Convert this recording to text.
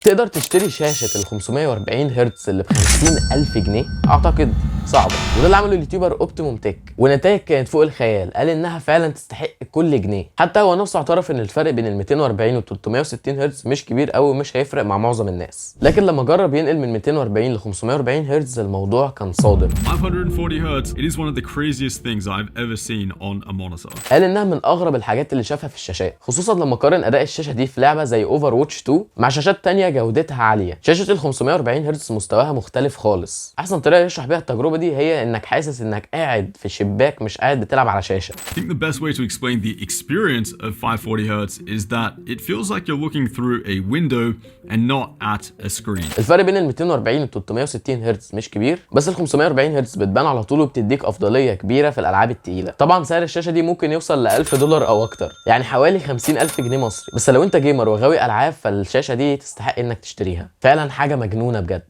تقدر تشتري شاشة ال 540 هرتز اللي ب 50,000 جنيه؟ اعتقد صعبة. وده اللي عمله ال YouTuber Optimum Tech، والنتائج كانت فوق الخيال. قال انها فعلا تستحق كل جنيه. حتى هو نفسه اعترف ان الفرق بين ال 240 وال 360 هرتز مش كبير قوي ومش هيفرق مع معظم الناس، لكن لما جرب ينقل من 240 ل 540 هرتز الموضوع كان صادم. 540 hertz, it is one of the craziest things I've ever seen on a monitor. قال انها من اغرب الحاجات اللي شافها في الشاشات، خصوصا لما قارن اداء الشاشة دي في لعبه زي Overwatch 2 مع شاشات تانية جودتها عاليه. شاشة ال 540 هرتز مستواها مختلف خالص. احسن طريقه يشرح بيها التجربة دي هي انك حاسس انك قاعد في شباك، مش قاعد بتلعب على شاشه. I think the best way to explain the experience of 540 hertz is that it feels like you're looking through a window and not at a screen. الفرق بين ال 240 وال 360 هرتز مش كبير، بس ال 540 هرتز بتبان على طول وبتديك افضلية كبيرة في الالعاب التقيله. طبعا سعر الشاشة دي ممكن يوصل ل 1000 دولار او اكتر، يعني حوالي 50,000 جنيه مصري. بس لو انت gamer وغاوي العاب فالشاشه دي تستحق انك تشتريها. فعلا حاجة مجنونة بجد.